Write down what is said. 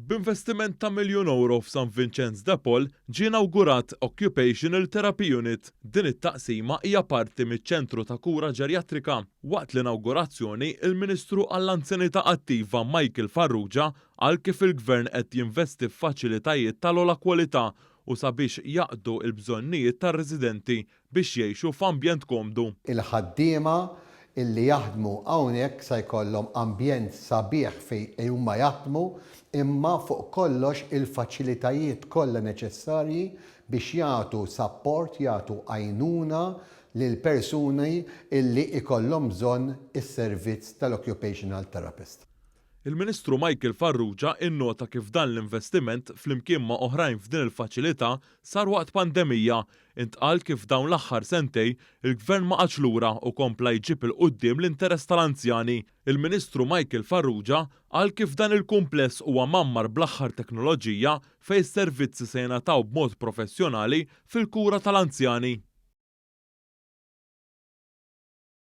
B'investiment ta' €1,000,000 f'San Vinċenz de Paul ġie inawgurat Occupational Therapy Unit. Din it-taqsima hija parti miċ-ċentru ta' kura ġerjatrika. Waqt l-inawgurazzjoni, il-Ministru għall-Anzjanità Attiva Michael Farrugia qal kif il-Gvern qed jinvesti f'faċilitajiet tal-ogħla kwalità u sabiex jaqdu l-bżonnijiet tar-residenti biex jgħixu f'ambjent komdu. Il-ħaddiema illi jaħdmu hawnhekk sa jkollhom ambjent sabiħ fejn huma jaħdmu imma fuq kollox il-faċilitajiet kollha neċessarji biex jagħtu sapport, jagħtu għajnuna lil persuni illi ikollhom bżonn is-servizz tal-occupational therapist. Il-Ministru Michael Farrugia innota kif dan l-investiment flimkien ma' oħrajn f'din il-faċilità sar waqt pandemija. Intqal kif f'dawn l-aħħar sentejn, il-Gvern ma qagħadx lura u kompla jġib 'il quddiem l-interess tal-anzjani. Il-Ministru Michael Farrugia qal kif dan il-kumpless huwa mgħammar bl-aħħar teknoloġija fejn s-servizzi se jingħataw b'mod professjonali fil-kura tal-anzjani.